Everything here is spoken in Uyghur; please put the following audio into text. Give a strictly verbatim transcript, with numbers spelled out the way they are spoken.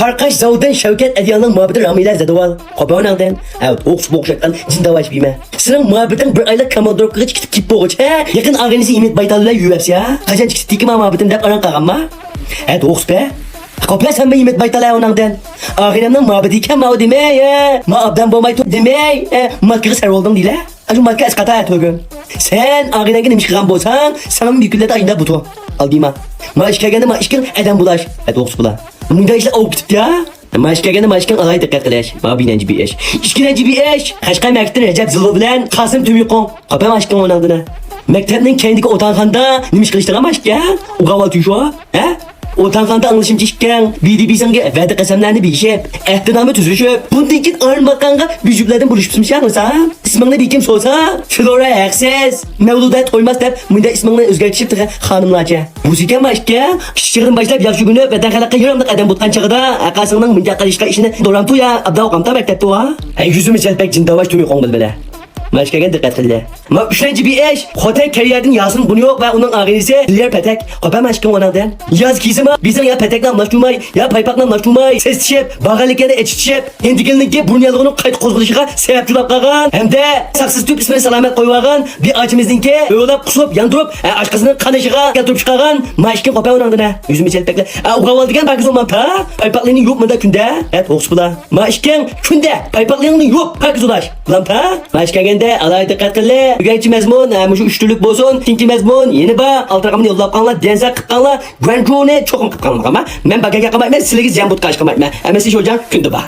قاراقاش زاۋۇدىن شەۋكەت ئەدىياننىڭ مۇھەببىتى رامىلە زەدىۋال. قوپاڭ ئاڭدىن. ئە، ئوخشىشىپ ئوخشاتقان جىنداۋاش بىمە. سېنىڭ مۇھەببىتىڭ بىر ئايلىق كاماندىروپكىغا چىقىپ كېتىپ بولغۇچە، يېقىن ئاغىنىسى ئىمىت بايتال بىلەن يۈرۈۋەپسە. قاچان چىقىپ كېتىدىكى ما مۇھەببىتىم دەپ ئاران قالغانما؟ ئە، توقسۇپە. قوپلا سەن مېنى ئىمىت بايتال ئاۋۇناڭدىن. ئاغىنەمنىڭ مۇھەببىتى ئىكەن ماۋۇ دېمەي، ئە. ما ئابدان بولمايتۇ دېمەي، ئە. ماتكىغا سەر بولدۇڭ دېيلە. ئاشۇ ماتكا ئەسقاتا ئەتىۋەگۈن. سەن ئاغىنەڭگە نېمە ئىش قىلغان بولساڭ، ساڭىمۇ بىر كۈنلەردە ئايناپ بۇتۇ. ئالدىما. ما ئىش كەلگەندە ما ئىشكىڭ ئادەم بولاش. ئە، توقسۇپلا. مۇنداق ئىشلار ئاۋۇپ كېتىپتۇ يا. ماشىكاگەنە ماشىكىڭ ئالاھىدە دىققەت قىلىش. ما بىنەنجى بىئىش. ئىككىنەنجى بىئىش. قەشقەر مەكتىپتىن رەجەپ زىلۋا بىلەن قاسىم تۈميۇقۇڭ. قاپە ماشىكىڭ ئورنىڭدىن. مەكتەپنىڭ كەينىدىكى ئوتانخانىدا نېمە ئىش قىلىشتىڭ ماشىكا؟ ئۇغاۋال تۈشۈ. ھە؟ ئوتانخانىدا ئاڭلىشىمچە ئىككەڭ بىدى بىسىڭگە ۋەدە قەسەملەرنى بېيىشىپ، ئەھدىنامە تۈزۈشۈپ، بۇندىن كېيىن ئارمىقانغا بىر جۈپلەردىن بولۇشۇپسىمىش ياڭلىسام؟ ئىسمىڭنى بىكىم سورىسا، فلورا ھەقسىز، مەۋلۇدە تويماس دەپ مۇنداق ئىسمىڭنى ئۆزگەرتىشىپ تېخى خانىملارچە. بۇ سىكەن ما ئىككى، كىچىك چېغىدىن باشلاپ ياخشى كۆرۈنۈپ، ۋەتەن خەلققە ياراملىق ئادەم بولغان چېغىدا، ئاقاسىڭنىڭ مۇنداق قىلىشقا ئىشىنى دورامتۇ يا ئابدال ئوقامتا مەكتەپتۇ ۋا؟ ھەي، يۈزىمە چەلپەك جىنداۋاش تۈمى قوڭ بىلبىلە. ما ئىككىگە دىققەت قىلدى. ما ئۈچىنچى بىئىش، خوتەن كەرىيەدىن ياسىن بۇنيوق ۋە ئۇنىڭ ئاغىنىسى لىليەر پەتەك. قوپە ما ئىككىڭ ئورنىڭدىن. ياز كىيسىما، بىزنىڭ يا پەتەكنى ئالماشتۇرماي، يا پايپاقنى ئالماشتۇرماي، سېسىتىشىپ، باغانلىكلارنى ئېچىتىشىپ، ھىندىكىلنىڭكى بۇرۇن ياللۇغىنىڭ قايتا قوزغىلىشىغا سەۋەبچى بولۇپ قالغان ھەمدە ساقسىز تۈپ ئىسمىنى سالامەت قويۇۋالغان بىر ئاچىمىزنىڭكى ئۆۋلەپ قۇسۇپ ياندۇرۇپ، ئە، ئاشقازىنىنىڭ قان ئېشىغا كەلتۈرۈپ چىقارغان ما ئىككى قوپە ئۇنىڭدىن، ھە، يۈزىمە چەلپەكلەر. ئە، ئۇغاۋال دېگەن پاكىز ئومان پا، پايپاقلىرىنى يۇيۇپ مۇندا كۈندە، ھە، توقسۇپلا. ما ئىككىڭ كۈندە پايپاقلىرىڭنى يۇيۇپ پاكىز ئۇلاش. بۇلام پا، ما ئىككىگەندە ئالاھىدە دىققەت قىللى. ئۆگەنچى مەزمۇن، ھە، مۇشۇ ئۈچ تۈرلۈك بولسۇن. كېيىنكى مەزمۇن يەنە بار. ئالتە رەقەمنى يوللاپ قاڭلار، دېنسا قىپ قاڭلار. گۇەنجۇنى چوقۇم قىپ قاڭلىمىغان. مەن باگاگە قالمايمەن، سىلىگە زىيان بۇتقا ئاشقىمايمەن. ئەمەسە شوجاڭ كۈندە بار.